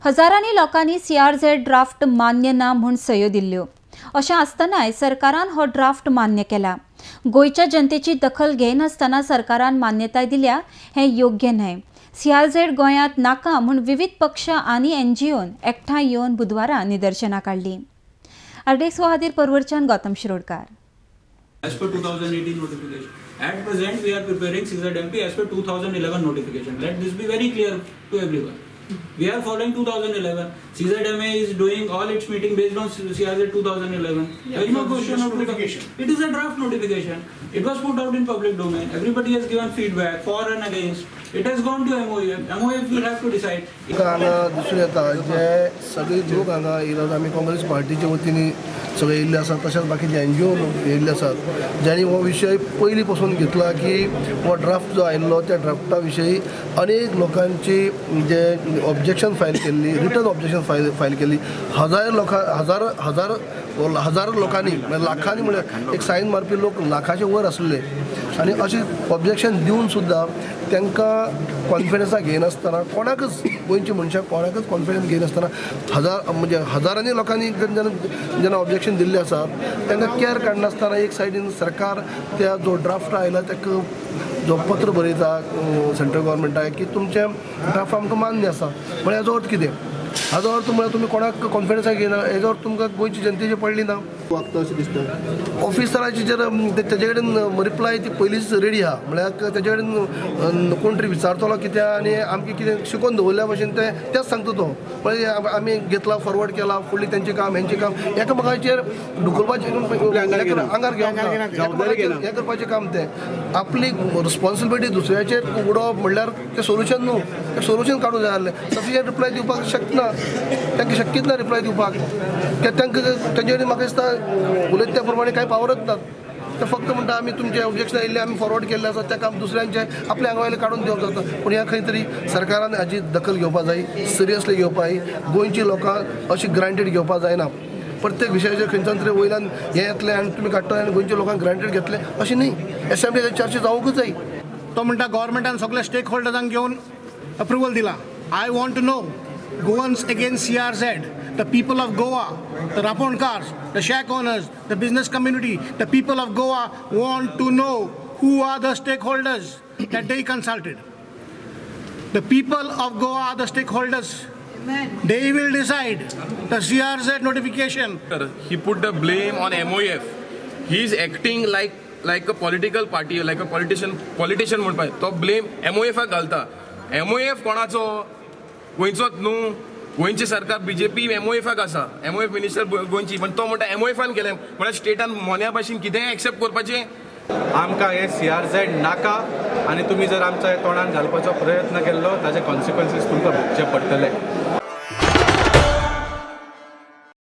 हजारांनी लोकांनी CRZ draft मान्य ना म्हूण सयो दिल्ल्यो. अशें आसतनाय सरकारान हो ड्राफ्ट मान्य केला. गोंयच्या जनतेची दखल घेयनासतना सरकारान मान्यताय दिल्या हें योग्य न्हय. सीआरझेड गोंयांत नाका म्हूण विविध पक्ष आनी एनजीओन एकठांय येवन बुधवारा निदर्शनां काडलीं. आरडीएक्स खातीर परवरच्यान Gautam Shirodkar. As per 2018 notification. At present, we are preparing CZMP as per 2011 notification. Let this be very clear to everyone. We are following 2011. CZMA is doing all its meeting based on CRZ 2011. Yeah, there is no question of notification. It is a draft notification. It was put out in public domain. Everybody has given feedback for and against. It has gone to MOF. MOF will have to decide. हांगा दिसून येता जे सगळे लोक हांगा येयला, आमी काँग्रेस पार्टीच्या वतीन सगळे येयल्ले आसात, तशेंच बाकीचे एनजीओ लोक येयल्ले आसात ज्यांनी हो विशय पयलीं पसून घेतला की हो ड्राफ्ट जो आयिल्लो त्या ड्राफ्टा विशयी अनेक लोकांची जे ऑब्जेक्शन फायल केल्ली, रिटर्न ऑब्जेक्शन फायल केल्ली. हजार लोकां हजार हजार हजार लोकांनी, म्हळ्यार लाखांनी, म्हळ्यार एक सायन मारपी लोक लाखाचे वयर आसले आनी अशें ऑब्जेक्शन दिवन सुद्दां तांकां कॉन्फिडन्सा घेयनासतना, कोणाकच गोंयच्या मनशाक कोणाकच कॉन्फिडन्स घेयनासतना हजार म्हणजे हजारांनी लोकांनी जेन्ना जेन्ना ऑब्जेक्शन दिल्लें आसा तांकां कॅर काडनासतना एक सायडीन सरकार त्या जो ड्राफ्ट आयला ताका जो पत्र बरयता सेंट्रल गव्हर्मेंटाक की तुमचें ड्राफ्ट आमकां मान्य आसा. म्हळ्यार हाजो अर्थ कितें? हाजो अर्थ म्हळ्यार तुमी कोणाक कॉन्फिडन्साक घेयना, हेजो अर्थ तुमकां गोंयची जनतेची पडली ना. वागता अशें दिसता. ऑफिसराची जर तेजे कडेन रिप्लाय ती पयलींच रेडी आहा, म्हळ्यार तेजे कडेन कोण तरी विचारतलो कितें आनी आमकां कितें शिकोवन दवरल्या भशेन तें तेंच सांगता तो. पळय आमी घेतला, फॉरवर्ड केला, फुडली तेंचें काम हेंचें काम एकामेकाचेर ढुकलपाचें, आंगार घेवप हें करपाचें काम. तें आपली रिस्पॉन्सिबिलिटी दुसऱ्याचेर उडोवप म्हणल्यार तें सोल्युशन न्हू. तें सोल्युशन काडूंक जाय आसलें. सफिशियंट रिप्लाय दिवपाक शकना, तांकां शक्यच ना रिप्लाय दिवपाक. तांकां तेंचे कडेन म्हाका दिसता उलयता त्या प्रमाणे कांय पावरच ना. ते फक्त म्हणटा आमी तुमचे ऑब्जेक्शन आयिल्लें आमी फॉरवर्ड केल्लें आसा, त्या काम दुसऱ्यांचे आपल्या आंगा वयलें काडून दिवप जाता. पूण ह्या खंय तरी सरकारान हाजी दखल घेवपाक जाय, सिरियसली घेवपाक जाय. गोंयची लोकां अशी ग्रांटेड घेवपाक जायना. प्रत्येक विशयाचेर खंयच्यान तरी वयल्यान हें येतलें आनी तुमी काडटले आनी गोंयच्या लोकांक ग्रांटेड घेतलें अशें न्ही. एसेंब्ली चर्चा जावंकूच जाय. तो म्हणटा गव्हर्मेंटान सगळे स्टेक होल्डर्सांक घेवन अप्रुवल दिला. I want to know Goans against CRZ, the people of Goa, the Raponkars, the shack owners, the business community, the people of Goa want to know who are the stakeholders that they consulted. The people of Goa are the stakeholders. Amen. They will decide the CRZ notification. He put the blame on MOF. He is acting like a political party, like a politician. Politician म्हणपाक तो blame MOF घालता. MOF कोणाचो? गोंयचोच न्हू. गोंयचें सरकार BJP एमओएफाक आसा, MOF minister गोंयची, पण तो म्हणटा एमओएफान केलें म्हळ्यार स्टेटान मोन्या भाशेन कितेंय एक्सेप्ट करपाचें. आमकां हें सीआरझेड नाका आनी तुमी जर आमच्या तोंडान घालपाचो प्रयत्न केल्लो ताजे कॉन्सिक्वन्सीस तुमकां भोगचे पडटले.